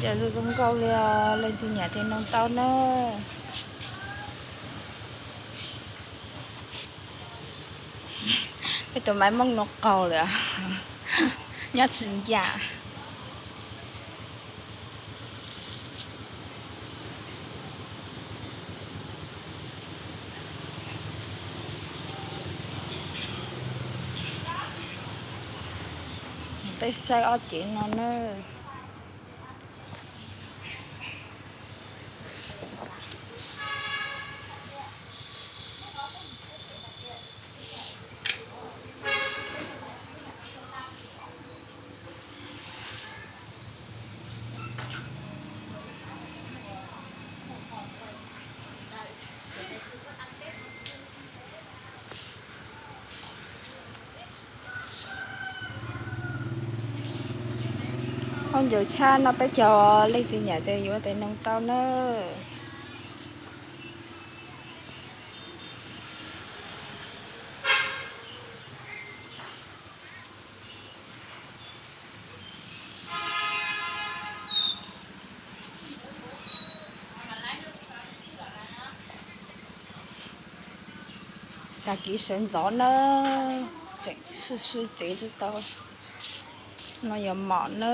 Yog zoo zoo nkauj li os, leej twg nyiam tes noog tau na. Peb tus maiv mooj no qaug lawm, nyob tsis ncaj. Peb saib ob cev no na. Hauj ncauj tshaj no peb caug, leej twg nyiam tes yuav tes noog tau na. Tag kis sawv ntxov na, tseem sw sw tsev tsis tau. No yog mom na.